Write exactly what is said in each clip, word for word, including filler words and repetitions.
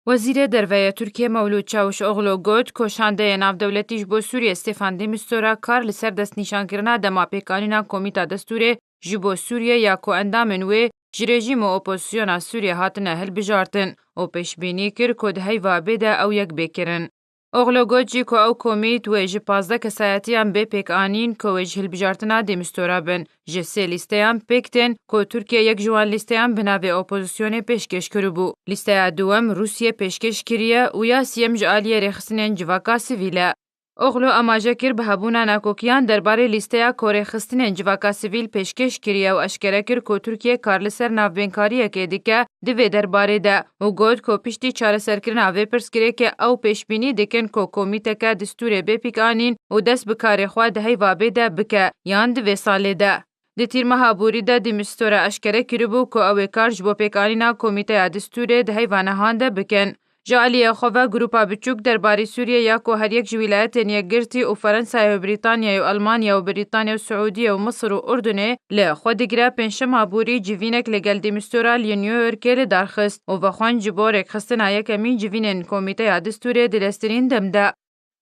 Wezîrê Derve yê Tirkiyê Mewlûd Çavuşoglu got ku şandeyê navdewletî ji bo Sûriyê Stefan de Mistura kar li ser destnîşankirina dema pêkanîna Komîta Destûrê ji bo Sûriyê ya ku endamên wê ji rejîm û opozisyona Sûriyê hatine hilbijartin û pêşbînî kir ku di heyva bê de ew yek bê kirin. Oglu got jî ku ew komît wê ji pazdeh kesayetiyan bê pêkanîn ku wê ji hilbijartina de Mistura bin. Ji sê lîsteyan pêk tên ku Tirkiye yek ji wan lîsteyan bi navê opozisyonê pêşkêş kiribû. Lîsteya duwem Rûsiyê pêşkêş kiriye û ya siyem ji aliyê rêxistinên civaka sivîl e. Oglu amaje kir bi hebûna nakokiyan derbarê lîsteya ku rêxistinên civaka sivîl pêşkêş kiriye û eşkere kir ku Tirkiye kar li ser navbênkariyekê dike di vê derbarê de û got ku piştî çareserkirina vê pirsgirêkê ew pêşbînî dikin ku komîteke distûrê bê pêkanîn û dest bi karê xwe di heyva bê de bike yan di vê salê de. Di tîrmeha borî de de Mistura eşkere kiribû ku ew ê kar ji bo pêkanîna Komîteya Distûrê di heyva nehan de bikin. Ji aliyê xwe ve grûpa biçûk derbarî Sûriyê ya ku her yek ji Wîlayetên Yekgirtî û Ferensayê û Brîtanyayê û Elmanya û Brîtanya û Siûdiyê û Misir û Urdunê li xwe digire, pêncşema borî civînek li gel de Mistura li New Yorkê li dar xist û vexwend ji bo rêkxistina yekemîn civînên Komîteya Distûrê di lestirîn dem de.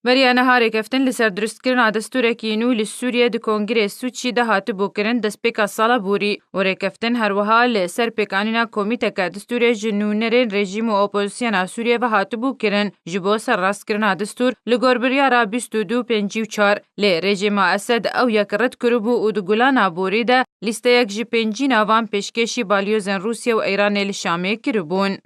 Beriya niha rêkeftin li ser dirustkirina destûrekî nû li Sûriyê di Kongirê Sûçî de hatibû kirin destpêka sala borî û rêkeftin her wiha li ser pêkanîna komîteke destûrê ji nûnerên rejîm û opozisyona Sûriyê ve hatibû kirin ji bo serrastkirina destûr li gor biryara bîst û du pêncî û çar. Lê rejîma Esed ew yek red kiribû û di gulana borî de lîsteyek ji pêncî navan pêşkêşî balyozên Rûsya û Îranê li Şamê kiribûn.